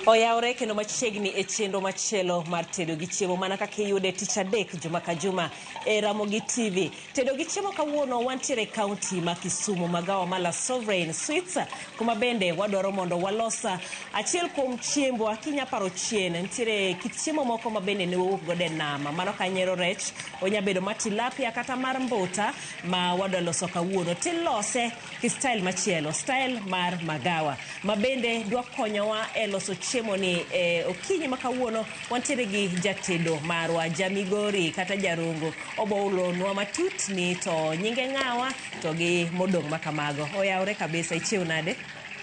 Oyawre kendo machiegni e chenro machielo mar tedo gi chiemo mana kaka iyude tich adek juma ka juma e Ramogi TV. Tedo gi chiemo kawuono wantiere e kaunti ma Kisumu, magawa ma La Sovereign Sweets, kuma bende wadwaro mondo walos achiel kuom chiembwa. Kinya paro chien, nitiere kit chiemo moko ma bende ne wawuok godo e nam. Mano ka nyiero rech, onya bedo mar tilapia kata mar mbuta ma wadwa loso kawuono. Tilose gi style machielo, style mar magawa ma bende dwa konyowa e loso chiemo ni e okinyi ma kawuono. Wantiere gi jatedo marwa, jamigori kata jarongo, oboulonwa matut ni to nyinge ng'awa to gi modong' ma kamago. Oyawre kabisa, ichiew nade?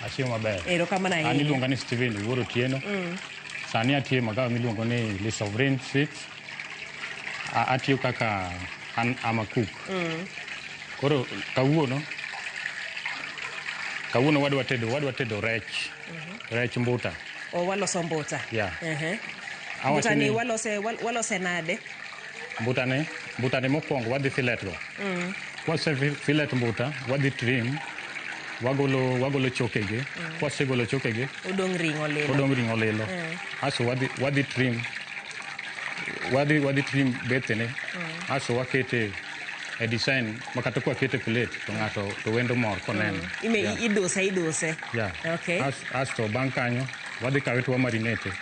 Achiewo maber. Erokamano An ahinya. iluonga ni Steven Wuor Otieno. Sani atiyo e magawa miluongo ni Le Sovereign Sweets. Atiyo kaka an am a cook. Koro kawuono wadwa tedo rech mbuta. O waloso mbuta. Yeah. Awacho Mbuta ni walose nade? Mbuta ni mokwongo wadhi fillet go. Kwase fillet mbuta, wadhi trim, wagolo chokegi. Kwasegolo chokegi, Odong' ring'o lilo. Odong' ring'o lilo. Aso wadhi trim wadhi trim bethene. Aso wakete e design ma kata kwakete plate to ng'ato to wendo mor koneno. Ime iduse iduse. Yeah. Okay. Asto bang' kanyo wadhi kawe to wamarinate.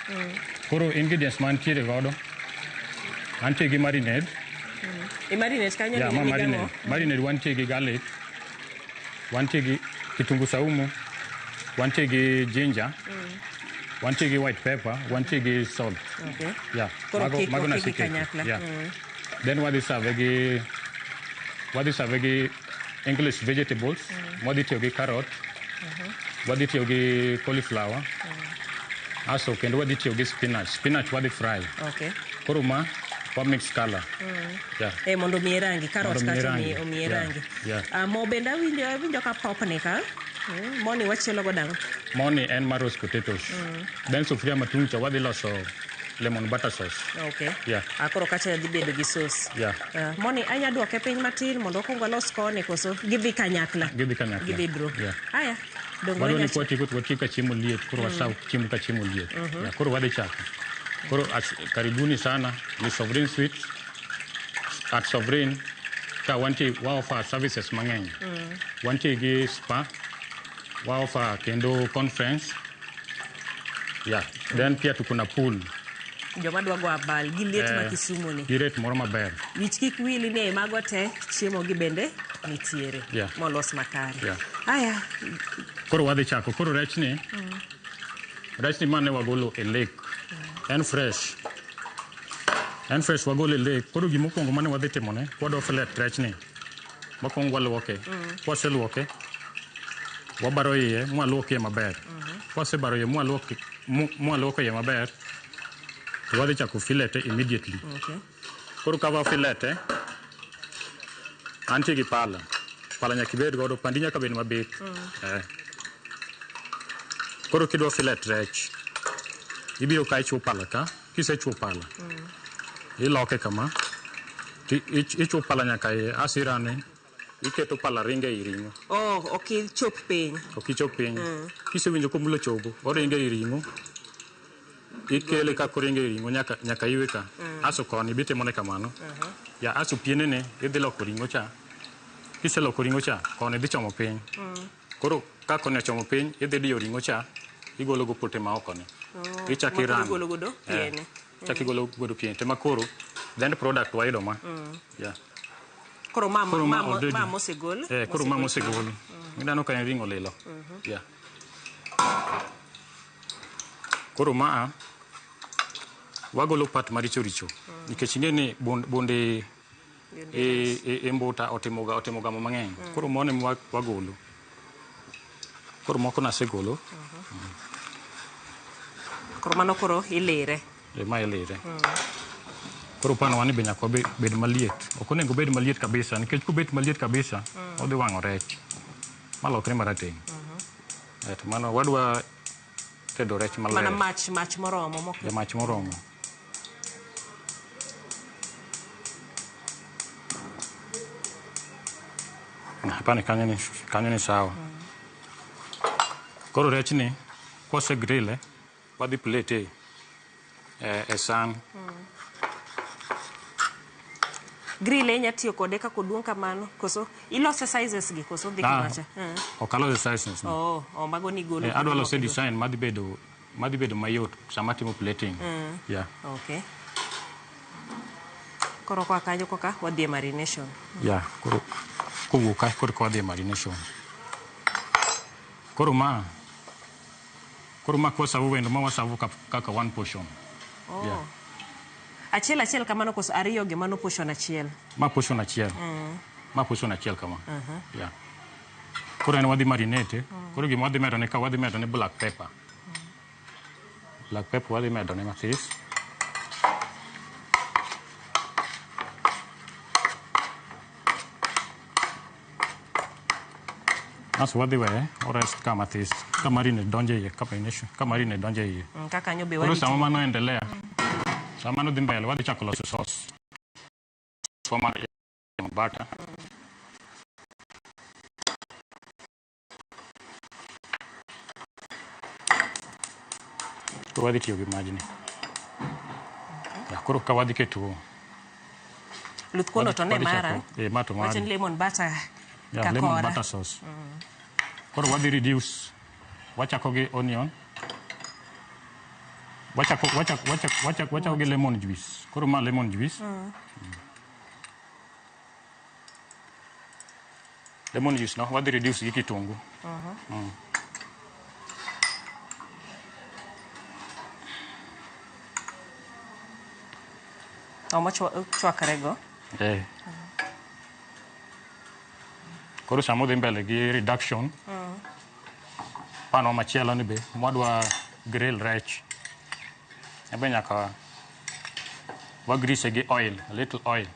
Koro ingredients mantiere godo, antie gi marinade. I marinate kanyo Yeah, ma ni marinade. gang'o? Marinade wantie gi garlic, wantie gi kitungu saumu, wantie gi ginger, wantie gi white pepper, wantie gi salt. Okay. Yeah. Koro Mago okikgi naseketo. kanyakla. Yeah. Then wadhi serve gi English vegetables. Wadhi tiyo gi carrot. Wadhi tiyo gi cauliflower. Aso kendo wadhi tiyo gi spinach. Spinach wadhi fry. Koro ma wa mix color. Yeah. E mondo omiye rangi carrot Mondo omiye kacha rangi. omiye rangi. Yeah. Ah, mo bende awinjo ka popni ka. Moni wachielo go dang'o? Moni en mar roast potatoes. Then sufuria matung' cha wadhi loso lemon butter sauce. Okay. Yeah. Ah, koro kacha dhi bedo gi sauce. Yeah. Ah, moni anya duoke piny matin mondo okuong walos koni koso gidhi kanyakla. Gidhi kanyakla. Gidhi bro. Yeah. Aya. Dongo Wadwa ni wanya kwatieko to watiek ka chiemo liet, koro wasaw chiemo ka chiemo liet. Yeah, koro wadhi chako. Koro karibuni sana ni Sovereign Sweets at Sovereign ka wantie wa offer services mang'eny. Wantie gi spa, wa offer kendo conference. Yeah. Then pia tuko na pool. Joma dwa go abal gi liet ma Kisumu ni. Gi rate moro maber. Wich kik wili ni e mago te chiemo gi bende nitiere molos makare. Yeah. Aya. Koro wadhi chako. Koro rechni mane wagolo e lake. En fresh. En fresh wagolo e lake. Koro gimokwongo mane wadhi timone, wadwa fillet rechni. Mokwongo waluoke. Kwaseluoke, wabaro iye mwaluok iye maber. Kwasebaro iye mwaluoko iye maber, to wadhi chako fillet immediately. Okay. Koro ka wa fillet, antie gi pala. Pala nyaka ibed godo, pandi nyaka bed mabith. Eh. Koro kidwa fillet rech, ibiro ka ichuo pala ka, kisechuo pala, iloke kama, ti ichuo pala nyaka iye, aso irane, iketo pala ringo ei ring'o. Oh, ok ichop piny. Ok ichop piny. Kisewinjo komulo chogo, oringo ei ring'o, ikele kaka oringo ei ring'o nyaka iwe ka. Aso koni be itimone kamano. Ya aso pienene idhi loko ring'o cha. Kiseloko ring'o cha, koni dhi chomo piny. Koro ka koni ochomo piny, idhi diyo ring'o cha, igolo go pote ma oko ni. Oh, Ichako ma koro irano. igolo godo Eh, piene. Ichako igolo godo piene. Tema koro, the end product wayudo ma. Yeah. Koro ma Koro ma ma already. ma mosegol. Eh, koro ma mosegol. Ineno ka en ring'o lilo. Yeah. Koro maa wagolo part maricho richo nikech ing'e ni bunde e mbuta otimo gamo mang'eny. Koro mano ema wagolo. Koro moko nasegolo. Koro mano koro ilire. E ma ilire. Koro pan wani be nyaka bed maliet. Ok onego obed maliet kabisa nikech kobet maliet kabisa odhi wang'o rech malokre marateng'. Eh, to mano wadwa tedo rech maler. Mana mach moromo mok. Ja mach moromo. Hapana kanyo ni sawa. Koro rech ni kwase grille. Wadhi plate e san. Grill inya tiyo kode kaka oduong' kamano koso ilose sizes gi koso dhi kamacha? Ok alose sizes. Oh, oh, mago ni golo. Adwa lose design madhi bedo mayot sama atimo plating. Yeah. Okay. Koro koa kanyo koka wadhi e marination. Yeah, koro kowuok ka koro wadhi e marination. Koro ma kwaserve wendo ma waserve kaka one portion. Oh. Yeah. Achiel achiel kamano koso ariyo gi mano portion achiel? Ma portion achiel. Ma portion achiel kama. Yeah. Koro en wadhi marinate. Koro gima wadhi medo ne ka wadhi medo ne black pepper. Black pepper wadhi medo ne mathis. Asto wadhi weye orest ka mathis ka marinade donjo iye ka marination ka marinade donjo iye. Ka kanyo be Koro warito. sama mano endelea, sama mano dhi mbele, wadhi chako loso sauce. Mar butter. Koro wadhi tiyo gi majni. Ya, koro ka wadhi keto Luth kuono to ne wadhi mara. Eh, ma to Wacho mari. ni lemon butter Yeah, lemon kakora. butter sauce. Koro wadhi reduce. Wachako gi onion. Wachako gi lemon juice. Koro ma lemon juice. Lemon juice no wadhi reduce gi kitungu. Omo chwakre go. Eh. Koro sama odhi mbele gi reduction, panwa machielo ni be mwadwa grill rech. Ebe nyaka wa grease gi oil, a little oil.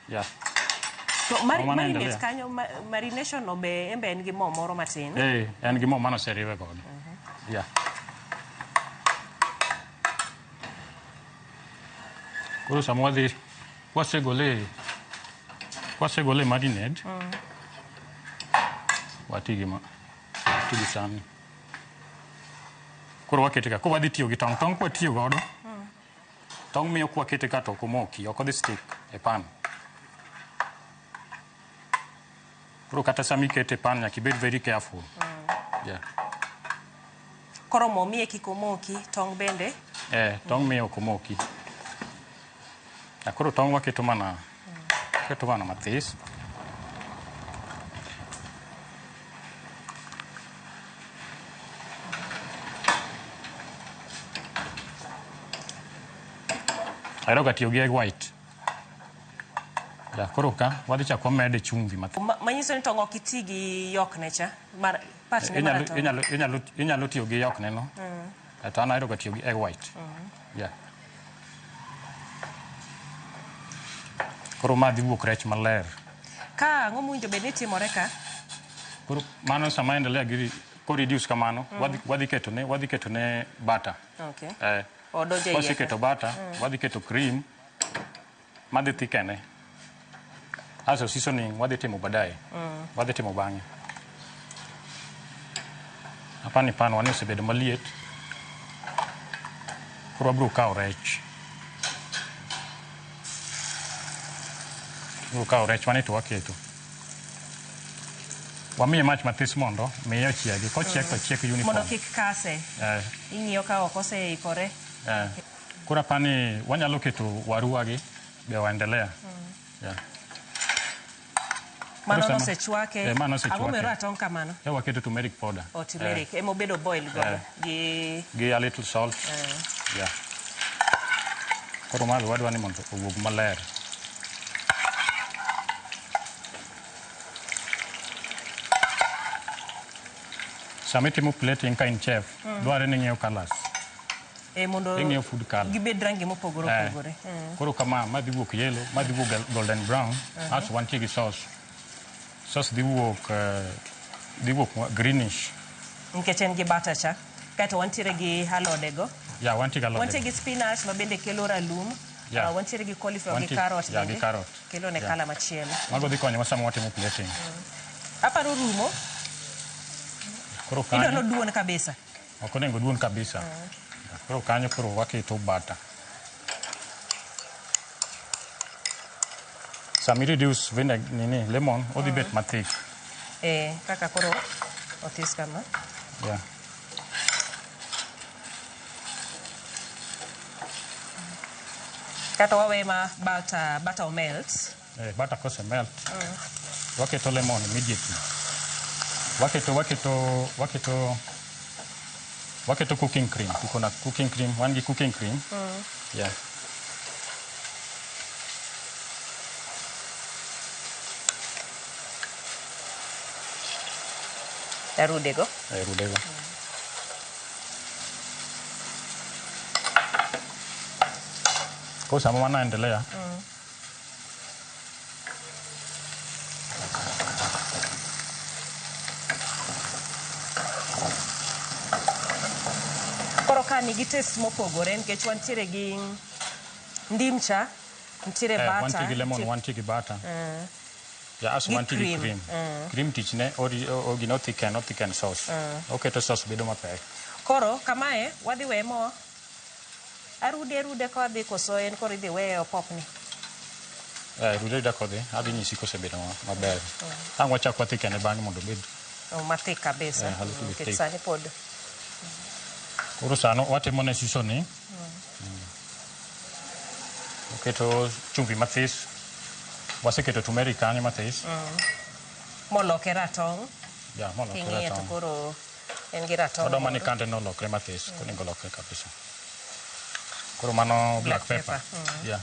Yeah. To Mano marinate endelea. kanyo marination no be embe en gi mo moro matin. Eh, en gi mo mano oseriwe godo. Yeah. Koro sama wadhi kwasegole marinade, wati gi ma wati gi san. Koro wakete ka, koro wadhi tiyo gi tong'. Tong' kwatiyo godo, tong' miyo kwakete ka to ok omoki, ok odhi stick e pan. Koro kata sama ikete e pan nyaka ibed very careful. Yeah. Koro mo miye kik omoki, tong' bende. Eh, tong' miyo ok omoki. Ah, koro tong' waketo mana mathis. Ahero ga tiyo gi egg white. Ya, koro ka wadhi chako wamede chumvi mathis. Manyiso ni tong' ok iti gi yokne cha. Mar part ne mar Inyalo, tong'. inyalo tiyo gi yokne no. To an ahero ga tiyo gi egg white. Yeah. Koro ma dhi wuok rech maler. Ka ang'o mowinjo bed ni timore ka? Koro mano sama endelea gi ko reduce kamano, wadhi keto ne butter. Okay. Eh, Odonjo e iye ka. kwaseketo butter, wadhi keto cream madhi thikene. Aso seasoning wadhi timo baadaye. Wadhi timo bang'e. Apani pan wani osebedo maliet. Koro wabiro kawo rech. Wabiro kawo rech wani to waketo. Wamiye mach mathis mondo miye ochiegi. Kochiek to chiek uniform. Mondo kik kase. Eh, Ing'iyo ka ok oseikore. eh. Koro apani wanyalo keto waru wagi be waendelea. Yeah. Mano sama- nosechwake. Eh, mano osechwake. Ang'o mioro atong' kamano? E waketo turmeric powder. O turmeric. Ema obedo boil godo. Gi Gi a little salt. Yeah. Koro ma be wadwa ni mondo owuog maler. Sama itimo plating ka in chef, dwarore ni ing'iyo colors. Mondo Ing'iyo food color. gibed rangi mopogore Eh. opogore. Koro kama, ma dhi wuok yellow, ma dhi wuok golden brown, asto wantie gi sauce. Sauce dhi wuok greenish. Nikech en gi butter cha. Kaeto wantiere gi alode go. Yeah, wantie gi alode. Wantie gi spinach ma bende kelo ralum. Yeah. Wantiere gi cauliflower gi carrot yeah, gi bende. carrot. Kelo ne Yeah. colour machielo. Mago dhi konyowa sama watimo plating. Aparo rumo. Koro Idwa kanyo, noduon kabisa. ok onego duon kabisa. Koro kanyo koro waketo butter. Sama i reduce vinegar nini lemon odhi bet mathik. Eh, kaka koro othis kama. Yeah. Kata wawe ma butter omelt. Eh, butter kose melt. Waketo lemon immediately. Waketo cooking cream. Tuko na cooking cream, wan gi cooking cream. Yeah. Arudego. Eh, rudego. Kwa sama wanaendelea. Koro ka nigi taste mopogore nikech wantiere gi ndim cha, nitiere butter. Wantie gi lemon, wantie gi butter. Yeah, aso Gi wantie gi cream. cream. Cream tichne gino thicken sauce. Oketo sauce bedo mapek. Koro kamae wadhi weye mo. Arude kodhi koso en koro idhi weye opopni. Eh, rude rude kodhi, adhi nyisi kosebedo maber. Ang' wachak wathikene bang'e mondo obed Mathik kabisa. A little bit Nikech thick. sani pod. Koro sano watimo ne seasoning. Oketo chumvi mathis. Waseketo turmeric kanyo mathis. Moloke ratong'. Yeah, molokre King'iye to ratong'. koro en gi ratong' Odwa mana ni moro. kande nolokre mathis, onego olokre kabisa. Koro mano black Black pepper. pepper. Yeah.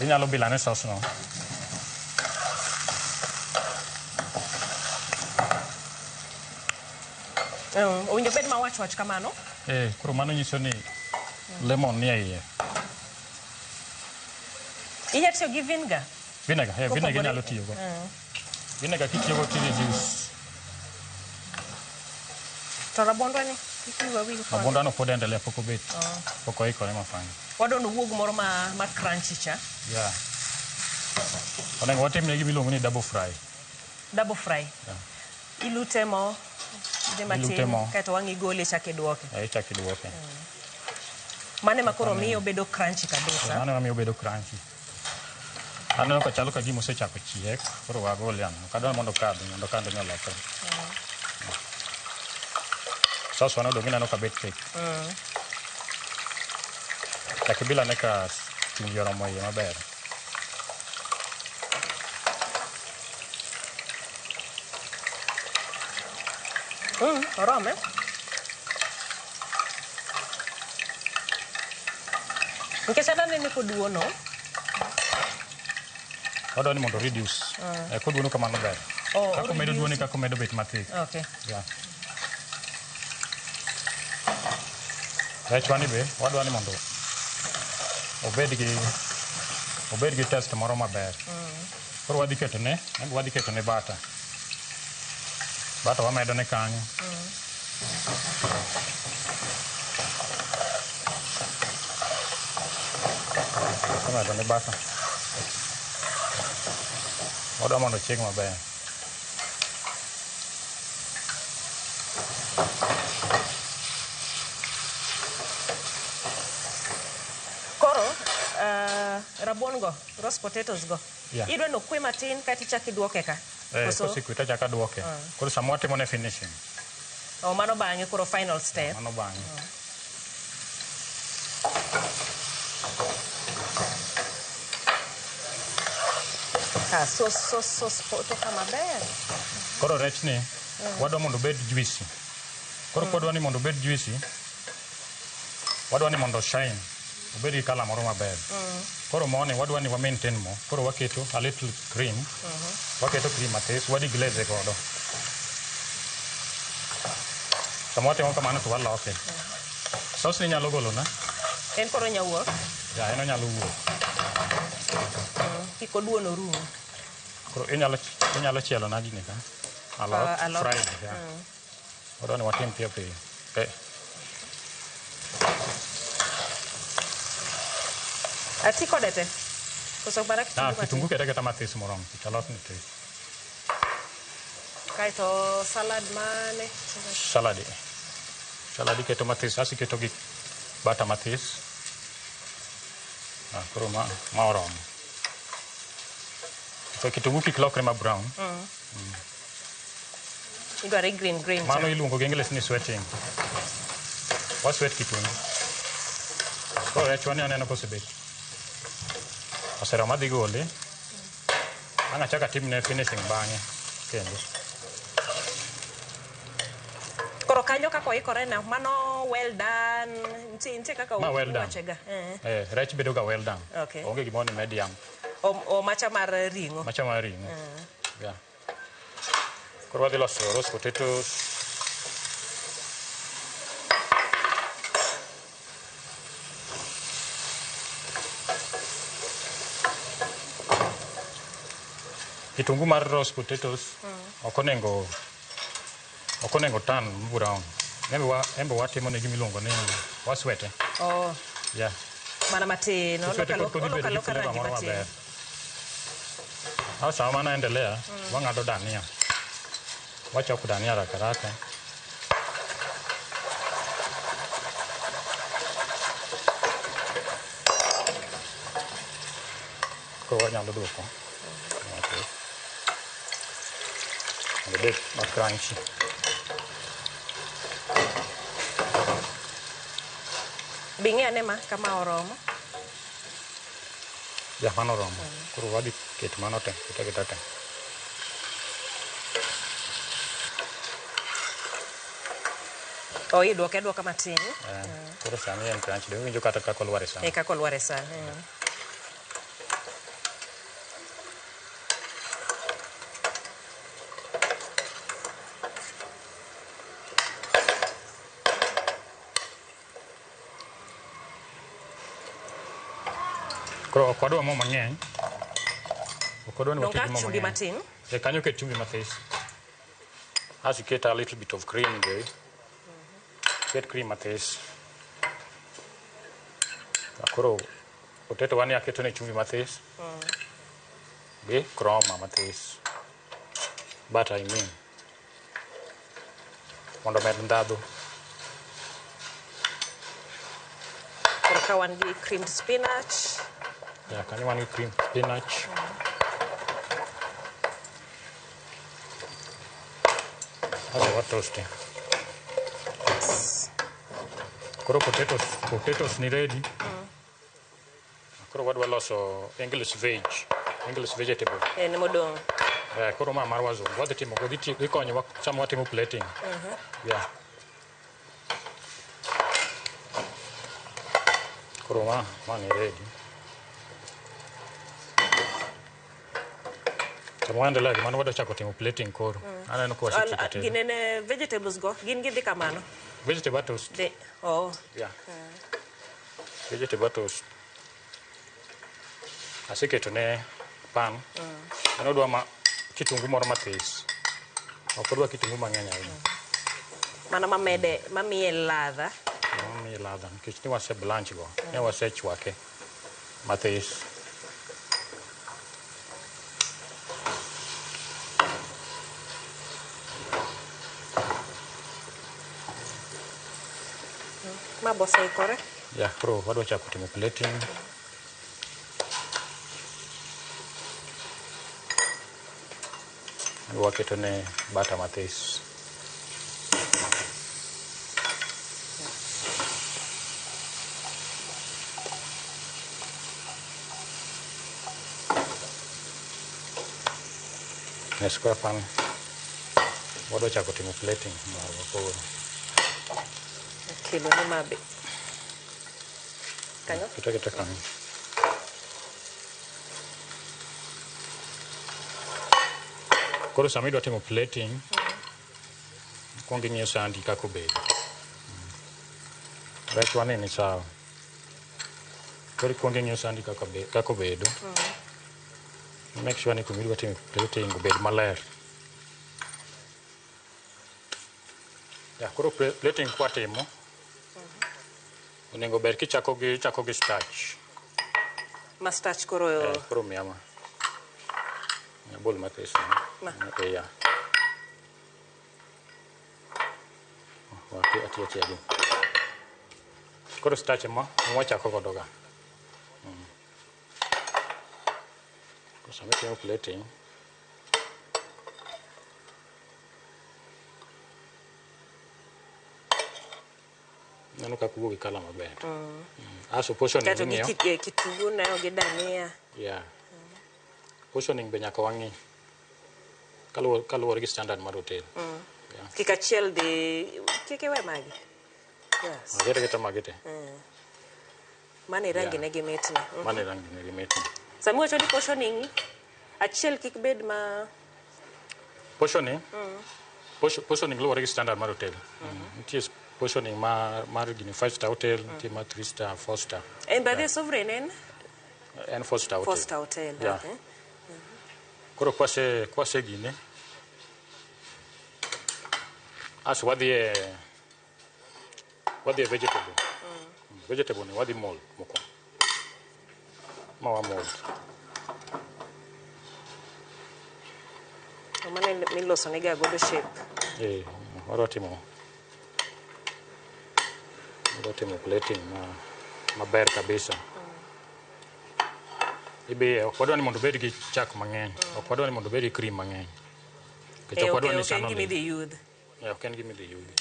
Inyalo bilane sauce no. Owinjo bed mawach wach kamano. Eh, koro mano nyiso ni lemon nie iye. Inya tiyo gi vinegar. Vinegar, eh, vinegar Kopogore- inyalo tiyogo. Vinegar kitiyogo to reduce. To rabuondwa ni kik wiwa wil kode. Rabuondwa no pod endelea pok obet. Pok oikore mafany. Wadwa ni owuog moro ma crunchy cha. Yeah. Onego watimne gima iluongo ni double fry. Double fry. Ilute mo dhi matin Ilute mo. kaeto wang' igole ichak iduoke. Eh, ichak iduoke. Mano ema koro miyo obedo crunchy kabisa. Mano ema miyo obedo crunchy. Aneno ka chalo ka gima osechako chiek, koro wagole ano. Ok adwar mondo okadhi, mondo kande ni olokre. Sauce wano dong' ineno ka bet thick. Chak ibilane ka chumbi oromo iye maber. Orome. Nikech anene koduono. Wadwa ni mondo reduce. Eh, koduono kamano ber. Oh, Kaka omedo reduce. duono e kaka omedo bet mathik. Okay. Yeah. Rechwa ni be wadwa ni mondo obed gi taste moro maber. Koro wadhi ketone, wadhi ketone butter. Butter wamedo ne kanyo. Wamedo ne butter. Wadwa mondo ochieg maber. Koro, rabuon go, roast potatoes go. Yeah. Idwa ni okwe matin kaeto ichak iduoke ka. Eh, Koso? kosekwe to achako aduoke. Koro sama watimo ne finishing. Oh, mano bang'e koro final step. Mano bang'e. Ah, sauce poto ka maber. Koro rech ni, wadwa mondo obed juicy. Koro kwadwa ni mondo obed juicy, wadwa ni mondo shine, obed gi colour moro maber. Koro moni wadwa ni wa maintain mo, koro waketo a little cream, waketo cream matis, wadhi glaze godo. Sama watimo kamano to waloke. Sauce ni inyalo golo na? En koro onyalo wuok? Ya, en onyalo wuok. Kik oduon orum. Koro inyalo chielo na gini ka. Alot, Alot. fried, yeah. Wadwa ni watim piyo piyo. Eh. Ati kode te? Koso mana kitungu Ah, matin? kitungu kete aketa mathis moromo, nikech alot ni this. Kaeto salad mane? Salad. Salad iketo mathis, asto iketo gi butter mathis. Ah, koro ma oromo. To kitungu kik lokre ma brown. Idware green green. Mano iluongo gi English ni sweating. Wa sweat kitungu. Koro rechwa ni aneno kosebet. Oseromo adhi gole. Ang' achak atimne finishing bang'e kendo. Koro kanyo kaka oikore na mano well done. Nitie kaka Ma well done. uwachega. Eh. Eh, rech bedo ga well done. Okay. Onge gimoro ni medium. O macha mar ring'o. Macha mar ring'o. Yeah. Koro wadhi loso roast potatoes. Kitungu mar roast potatoes ok onego turn brown. Embe watimo ne gima iluongo ni waswete. Oh, Yeah. mana matin. Kiswete Oloko kodhi bedo gi aloka flavor rangi moro matin. maber. Au sama mano endelea, wang'ado dania. Wachoko dania haraka haraka. Koro wanyalo duoko. Matin. Mondo obed ma crunchy. Bi ng'i ane ma kama oromo. Ya, mano oromo. Koro wadhi keto mano te, kete aketa te. O idwoke aduoka matin. Eh, koro sani en crunchy. Donge iwinjo kata kaka olwar e san. E kaka olwar e san. Koro ok wadwa mo mang'eny. Ok wadwa ni Dong' wati ka gi mo chumbi mang'eny. matin. E kanyo ket chumbi mathis. Asto iket a little bit of cream be. Ket cream mathis. Koro potato wani aketo ne chumbi mathis. Gi croma mathis. Butter I mean. Mondo omed ndhadhu. Koro ka wan gi creamed spinach. Ya, kanyo wan gi cream spinach. Asto watoste. Koro potatoes ni ready. Koro wadwa loso English veg, English vegetable. En modong'. Eh, koro ma mar wazungu. Wadhi timo dhi konyowa sama watimo plating. Yeah. Koro ma ni ready. Sama waendelea gi mano wadwa chako timo plating koro. Aneno ka wasetieko tedo. Ginene vegetables go gin gidhi kamano. Vegetable toast. De, oh. Yeah. Vegetable toast. Aseketo ne pan. En odwa ma kitungu moro mathis. Ok odwa kitungu mang'eny ahinya. Mana mamede mamiye ladha. Mamiye ladha nikech ni wase blanch go. Ne wasechwake mathis. Ma boseikore. Yeah, koro wadwa chako timo plating. Waketo ne butter mathis. Ne square pan. Wadwa chako timo plating marwa koro. Kilo ne mabe. Kanyo? Kete aketa kanyo. Koro sama idwa timo plating, ikuongo ing'iyo sandi kaka obedo. Rechwa ni ni sawa. Koro ikuongo ing'iyo sandi kaka obedo. Make sure ni kuma idwa timo plating obed maler. Ya, koro plating kwatimo, onego ber kichako gi ichako gi starch. Ma starch koro Eh, koro miya ma. Abol mathis. Ma. Eh, ya. Atiyo atiya gi. Koro starch ema wachako godo ga. Koro sama itimo plating, neno kaka owuok gi colour maber. Aso portioning Kaeto gi ing'iyo. Kitungu nayo gi dania. Yeah. Portioning be nyaka wang'i. Kaluwore gi standard mar hotel. Yeah. Kik achiel dhi kik iwe magi. Yes. Akete keta magi te. Mano e rangi Yeah. ne gi mitne. Mano e rangi ne gi mitne. Sama iwacho ni portioning, achiel kik bed ma Portioning. Portioning luwore gi standard mar hotel. Nitie portioning mar gini 5 star hotel, nitie mar 3 star, 4 star. En by the Sovereign en En 4 star hotel. 4 star hotel. Yeah. Okay. Koro kwase gine. Aso wadhi e vegetable. Vegetable ni wadhi mold mokwongo. Ma wa mold. To mano miloso nega godo shape. Wadwa timo plating maber kabisa. Ibiye, ok wadwa ni mondo obed gi chak mang'eny. Ok wadwa ni mondo obed gi cream mang'eny. Nikech ok wadwa ni Ok en san gima olil. idhi yudh. Ok en gima idhi yudhi.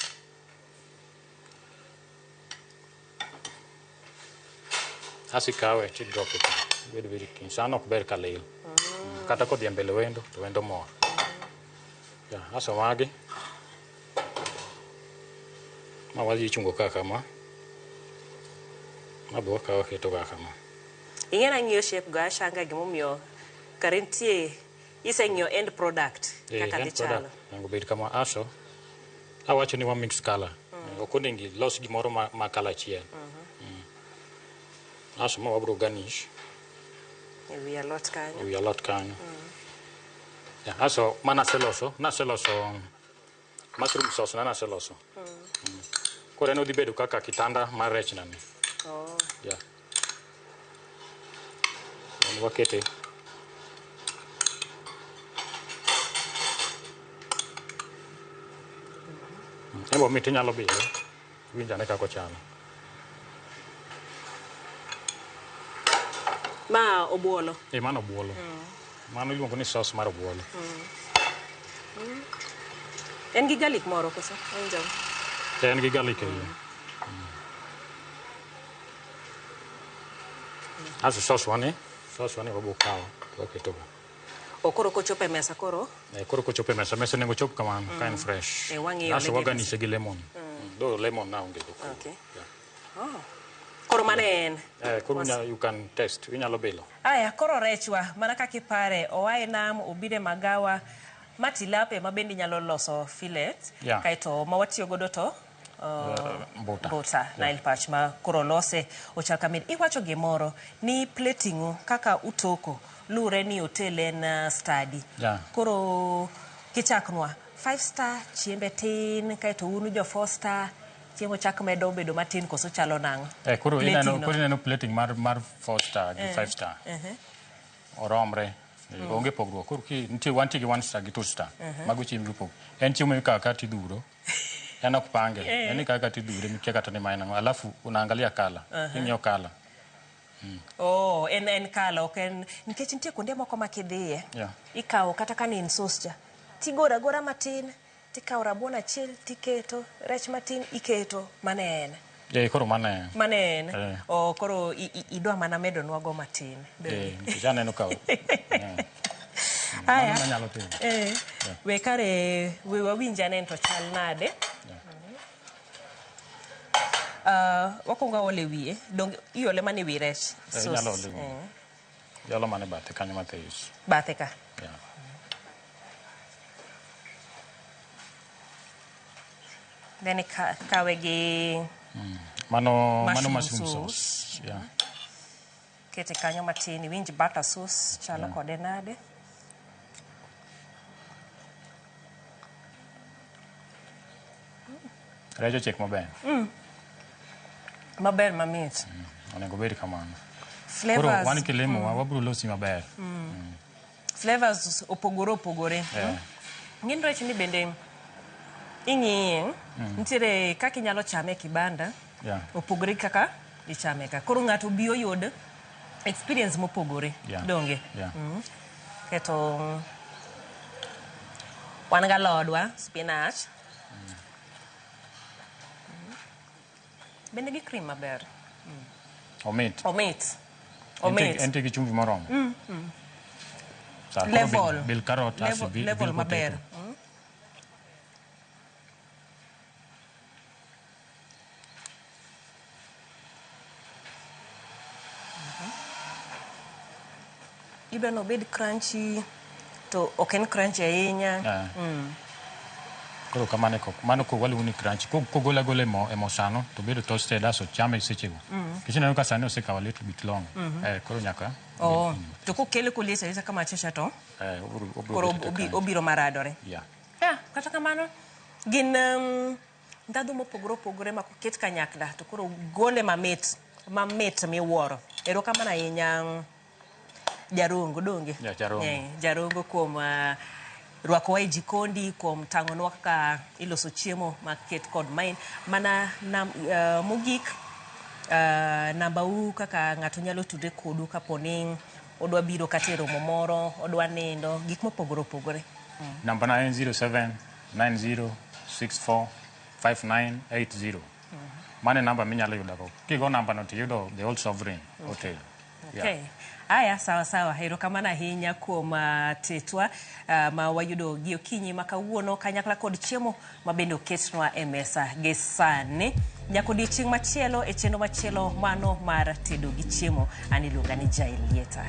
Asto ikawe tidrop e pi. Bed very keen. San ok ber ka lil. Kata kodhi e mbele wendo, to wendo mor. Yeah, aso magi. Ma wadhi chungo ka kama. Ma be wakawo waketo ka kama. Ing'e nang'iyo shape go ashanga gimomiyo kare nitie iseng'iyo end product kaka dhi End chalo. product onego bed kama. Aso awacho ni wa mix color. Ok onego ilos gimoro ma color achiel. Aso ma wabro garnish E wi alot kanyo. E wi alot kanyo. Yeah, aso ma naseloso mushroom sauce na naseloso. Koro en odhi bedo kaka kitanda mar rech nani. Yeah. En wakete. En bo mit inyalo bile. Winj ane kaka ochalo. Ma obuolo. Mano obuolo. Mano iluongo ni sauce mar obuolo. En gi garlic moro koso? Awinjo. En gi garlic e iye. Aso sauce wani wabiro kawo to waketo go. O koro kochopo e mesa koro? Koro kochopo e mesa, mesa onego chop kamano, ka en fresh. Wang'iyo Aso ne gi waganishe gi lemon. Though lemon na onge go. Okay. Yeah. Oh. Koro mano en. Koro you can test, inyalo bilo. Aya, koro rechwa, mana kaka ipare, oa e nam, obiro e magawa, ma tilapia ma bende inyalo loso fillet, Yeah. kaeto ma watiyo godo to Mbuta. Mbuta, Yeah. Nile perch ma koro lose ochal kamano. Iwacho gimoro ni plating kaka utoko luwre ni hotel en study. Yeah. Koro kichaknwa 5 star chiembe tin, kaeto un jo 4 star chiemo chak medo bedo matin koso chalo nang'o? Koro Plating no. Koro ineno plating mar 4 star gi 5 star. Oromre. Onge pogruok. Koro ki nitie wantie gi 1 star gi 2 star. Mago chiemo gi pog. En chiemo mikawo kata tidhuro. En ok pange. En ikawe kata idhure mikia kata ni ma en ang'o. Alafu unaangalia color. Ing'iyo color. Oh, en color ok en nikech nitie kuonde moko ma kidhiye. Yeah. Ikawo kata ka ni en sauce cha. Tigoro agora matin, tikawo rabuon achiel tiketo, rech matin iketo, mano en. Koro mano en. Mano en. Oh, koro idwa mana medonwa go matin. Nikech aneno ka Aya. Mano manyalo timo. We kare we wawinj ane to chal nade. Wakwongo aole wiye. Dong iole mana e wi rech. Inyalo Sauce. ole wiye. Iolo mana e bathe kanyo mathis. Bathe ka. Yeah. Then ikawe gi Mano mushroom mushroom sauce. sauce. Yeah. Kete kanyo matin, iwinj butter sauce chalo kode nade. Rech ochiek maber. Maber mamit. Onego bed kamano. Flavors. Koro wan kilimo wa wabiro losi maber. Flavors opogore opogore. Yeah. Ng'in rech ni bende Ing'iye, nitiere kaka inyalo chame e kibanda, opogore gi kaka ichame ka. Koro ng'ato bi oyud experience mopogore. Donge? Yeah. Keto wan galodwa, spinach. Bende gi cream maber. Omit. Omit. Omit. Entie gi chumvi moromo. Sa, koro Level. Bil carrot asto Level, level bil maber. potato. Idwa ni obed crunchy to ok en crunchy ahinya. Ah. Koro kamano e kok. Mano ko waluongo ni crunch. Kogol agola e mo sano to bedo toasted aso chame sechego. Nikech ineno ka sani osekawo a little bit long. Koro nyaka Oh, to kokele koliet alieta kama chacha to obiro koro bedo crunchy. obiro maradore. Yeah. Ah, kata kamano gin ndhadhu mopogore opogore ma koket kanyakla to koro gole mamit mamit miwuoro. Erokamano ahinya Jarongo, donge? Yeah, Jarongo. Jarongo kuom rwakowa e jikondi, kuom tang'onwa kaka iloso chiemo maket kod main. Mana mogik, namba u kaka ng'ato nyalo tudre kodu kapo ni odwa biro kata e romo moro, odwa nindo, gik mopogore opogore. Namba na en 0790645980. Mano e namba minyalo yudago. Kigo namba no tiyudo The Old Sovereign Hotel. Yeah. Okay. Aya, sawa sawa. Erokamano ahinya kuom tetwa ma wayudo gi okinyi ma kawuono kanyakla kod chiemo ma bende oketnwa e mesa gi sani. Nyaka odiechieng' machielo e chenro machielo mano mar tedo gi chiemo. An iluonga ni Jael Lieta.